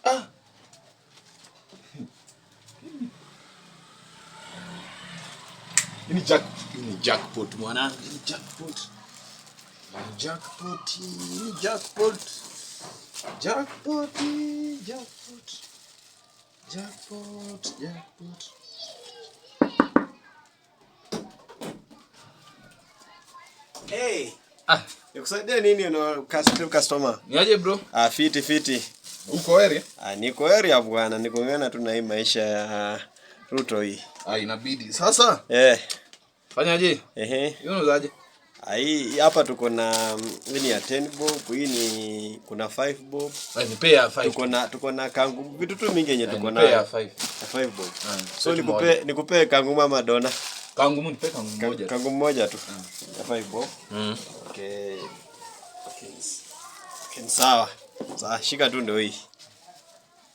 Ah. Ni jack, ni jackpot mwanangu, ni jackpot. Ni jackpot, ni jackpot. Jackpot, jackpot. Jackpot, jackpot. Hey. Ah, Nikusaidia nini una customer? Niaje bro? Ah, fiti fiti. Uko area? Ah, niko area bwana, nikongana tu na hii maisha ya Ruto hii. Ah, inabidi. Sasa? Eh. Fanyaje? Ehe. Hiyo unauzaje? Ah, hii hapa tuko na hii ni ya 10 bob, hii ni kuna 5 bob. Ah, nipe ya 5. Tuko na kangu vitu tu mingi yenye tuko Nipe ya na 5. 5 bob. Ah, So set nikupe moja. nikupe kangu mama dona. Kangu nipe kangu moja. Kangu mmoja tu. Ya 5 bob. Mm. Okay. Okay. Okay, sawa. Sawa, shika tu ndio hii.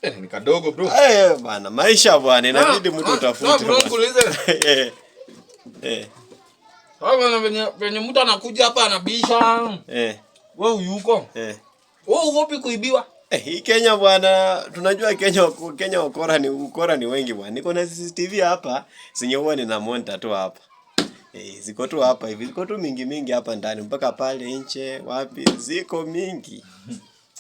Eh, ni kadogo bro. Eh, bana, maisha bwana, inabidi mtu utafute. Bro, Bwana. nikuulize. Eh. Eh. Sasa venye mtu anakuja hapa anabisha. Eh. Wewe yuko. Eh. Wewe uogopi kuibiwa? Eh, hii Kenya bwana, tunajua Kenya Kenya ukora ni wengi bwana. Niko na CCTV hapa, zenye huwa nina monitor tu hapa. Eh, ziko tu hapa hivi, ziko tu mingi mingi hapa ndani mpaka pale nje, wapi ziko mingi.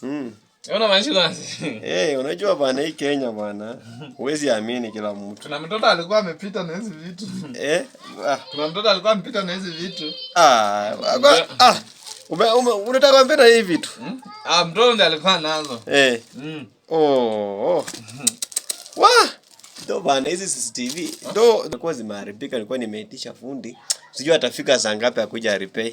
Mm. Unaona maisha bwana. Eh, unajua bwana hii Kenya bwana, huwezi amini kila mtu. Kuna mtoto alikuwa amepita na hizi vitu. Eh, ah, Kuna mtoto alikuwa amepita na hizi vitu. ah, ah, unataka kuambia hivi vitu? Hmm? Ah, mtoto ndiye alikuwa nazo. Eh. Mm. Oh, oh. Wa! Ndo bana hizi CCTV ndo zilikuwa zimeharibika, nilikuwa nimeitisha fundi. Sijui atafika saa ngapi akuja repair.